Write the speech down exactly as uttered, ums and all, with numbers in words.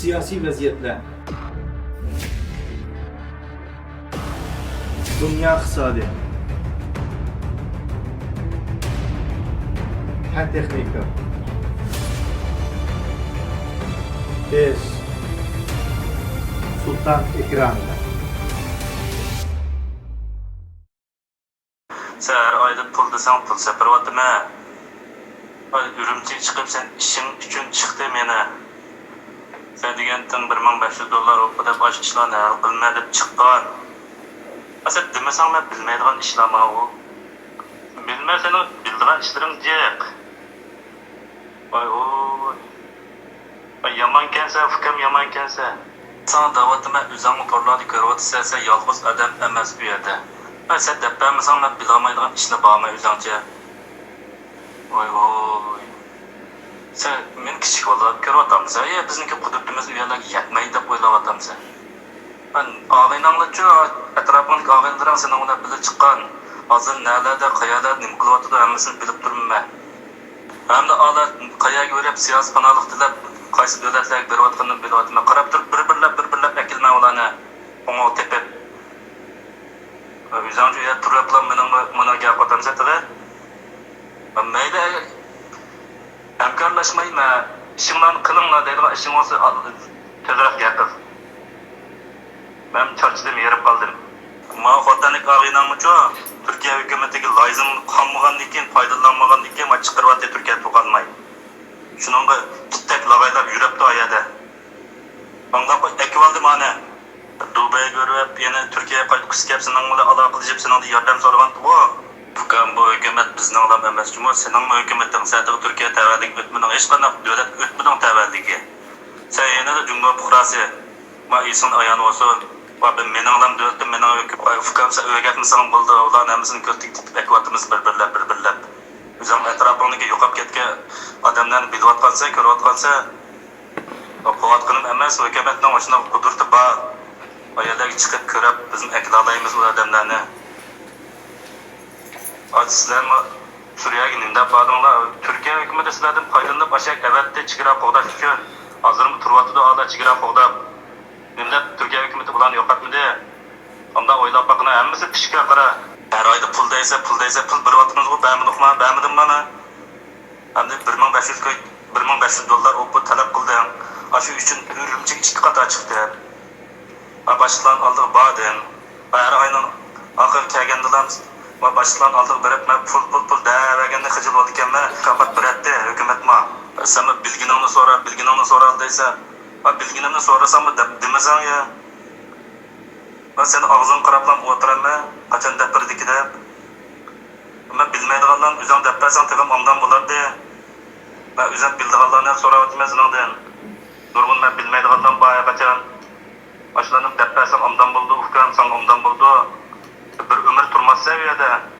سىياسىي ۋەزىيەتلەر. دۇنيا ئىقتىسادى. پەن تېخنىكا. بىز سۇلتان ئېكرانىدا. سەن ھەر ئايدا پۇل دېسەڭ، پۇل سەپىرىۋاتىمەن. ئاي، ئۈرۈمچىگە چىقىپ، سەن ئىشىڭ ئۈچۈن چىقتىم يەنە. سەن دېگەنتىڭ بىر مىڭ بەش يۈز دوللار ئوپپا دەپ، ئاشۇ ئىشلارنى ھەل قىلىمەن دەپ چىققان. ئا، سەن دېمىسەڭ، مەن بىلمەيدىغان ئىشلارما ئۇ؟ بىلمە، سېنىڭ بىلىدىغان ئىشلىرىڭ جىق. ۋاي ۋۇي. ۋاي، يامانكەنسەن، ئۇكام، يامانكەنسەن. ساڭا دەۋاتىمەن، ئۆزۈڭمۇ تورلاردا كۆرۈۋاتىسەن، سەن يالغۇز ئادەم ئەمەس ئۇ يەردە. ۋاي، سەن دەپ بەرمىسەڭ، مەن بىلالمايدىغان ئىشنى بارمەن ئۆزۈڭچە. ۋاي ۋۇي. سەن مېنى كىچىك بالىلاپ كۆرۈۋاتامسەن؟ يا، بىزنىڭكى قۇدرىتىمىز ئۇ يەرلەرگە يەتمەيدۇ دەپ ئويلاۋاتامسەن؟ مەن ئاغىنەڭلارچۇ، ئەتراپىڭدىكى ئاغىنىلىرىڭ سېنىڭ بىلەن بىللە چىققان. ھازىر نەلەردە، قەيەرلەردە نېمە قىلىۋاتىدۇ، ھەممىسىنى بىلىپ تۇرىمەن مەن. ھەمدە ئالار قەيەرگە بېرىپ، سىياسىي پاناھلىق تىلەپ، قايسى دۆلەتلەرگە بېرىۋاتقىنىنى بىلىۋاتىمەن. قاراپ تۇرۇپ، بىر-بىرلەپ، بىر-بىرلەپ ئەكېلىمەن ئۇلارنى قوڭۇغا تېپىپ. ئۆزۈڭچۇ يا تۇرۇپلا مېنىڭ مۇنۇ گەپ ئاتامسەن تېخى. مەيلى، ھەمكارلاشمايمەن، ئىشىڭلارنى قىلىڭلار دەيدىغان ئىشىڭ بولسا، تېزرەك گەپ قىل. مەن چارچىدىم، ھېرىپ قالدىم. ما خوتەنلىك ئاغىنەڭمۇچۇ تۈركىيە ھۆكۈمىتىگە لازىم قالمىغاندىن كېيىن، پايدىلانمىغاندىن كېيىن، ما چىقىرىۋەتتى تۈركىيە تۇغقانلىرى. شۇنىڭغا پىتتەك لاغايلاپ يۈرۈپتۇ ئايەردە. ئاڭلاپ ئەكىۋالدىم ئانا. دۇبەيگە بېرىپ، يەنە تۈركىيەگە قايتقۇسى كەپ، سېنىڭ بىلەن ئالاقىلىشىپ، سېنىڭدىن ياردەم سورىغانتىغۇ. ئۇكام، بۇ ھۆكۈمەت بىزنىڭلام ئەمەسچۇمۇ، سېنىڭمۇ ھۆكۈمىتىڭ. سەن تېخى تۈركىيە تەۋەلىكىگە ئۆتمىدىڭ، ھېچقانداق دۆلەتكە ئۆتمىدىڭ تەۋەلىكىگە. سەن يەنىلا جۇڭگو پۇقراسى. ما ئېسىڭدە ئايان بولسۇن. ما بىر مېنىڭلام دۆلىتىم، مېنىڭ ھۆكۈم-، ئۇكام، سەن ئۆگەتمىسەڭ بولدى، ئۇلارنى ھەممىسىنى كۆتۈكلىتىپ ئەكىۋاتىمىز بىر-بىرلەپ، بىر-بىرلەپ. ئۆزۈڭ ئەتراپىڭدىكى يوقاپ كەتكەن ئادەملەرنى بىلىۋاتقانسەن، كۆرۈۋاتقانسەن. قىلىۋاتقىنىم ئەمەس، ھۆكۈمەتنىڭ ئاشۇنداق قۇدرىتى بار. ئۇ يەرلەرگە چىقىپ كۆرۈپ، بىزمۇ ئەكېلەلەيمىز ئۇ ئادەملەرنى. ئاچ سىلەرمۇ سۈرىيەگە نېمە دەپ باردىڭلار؟ تۈركىيە ھۆكۈمىتى سىلەردىن پايدىلىنىپ ئاشۇ يەرگە ئەۋەتتى، چېگرا قوغداش ئۈچۈن. ھازىرمۇ تۇرۇۋاتىدۇ ئۇلار چېگرا قوغداپ. نېمە دەپ تۈركىيە ھۆكۈمىتى بۇلارنى يوقاتمىدى؟ ئانداق ئويلاپ باققىنا، ھەممىسى پىشكا قارا. ھەر ئايدا پۇل دەيسە، پۇل دەيسە، پۇل بېرىۋاتىمىزغۇ، بەرمىدۇقما؟ بەرمىدىمما مەن؟ ئەمدى بىر مىڭ بەش يۈز كوي، بىر مىڭ بەش يۈز دوللار ئوپپا تەلەپ قىلدىڭ. ئاشۇ ئۈچۈن ئۈرۈمچىگە ئىككى قاتا چىقتىم. ھە، باشلىقلارنىڭ ئالدىغا باردىم. ھە، ھەر ئاينىڭ ئاخىرى كەلگەندىلا، ھە، باشلىقلارنىڭ ئالدىغا بېرىپ، مەن پۇل، پۇل، پۇل دەۋەرگەندە خىجىل بولىدىكەنمەن، مۇكاپات بېرەتتى ھۆكۈمەتمۇ. سەنمۇ بىلگىنىڭنى سورا، بىلگىنىڭنى سورا دەيسەن. ھە، بىلگىنىمنى سورىساممۇ دەپ دېمىسەڭ يا. مەن سېنىڭ ئاغزىڭغا قاراپلا ئولتۇرامەن، قاچان دەپ بېرىدىكى دەپ. مەن بىلمەيدىغانلارنى ئۆزۈڭ دەپ بەرسەڭ تېخىمۇ ئوبدان بولاتتى. مەن ئۆزۈم بىلىدىغانلارنى سوراۋاتىمەن سېنىڭدىن. نۇرغۇن مەن بىلمەيدىغانلارمۇ بار ھەرقاچان. ئاشۇلارنى دەپ بەرسەڭ ئوبدان بولىدۇ، ئۇكام، ساڭا ئوبدان بولىدۇ. بىر ئۆمۈر تۇرماسسەن ئۇ يەردە.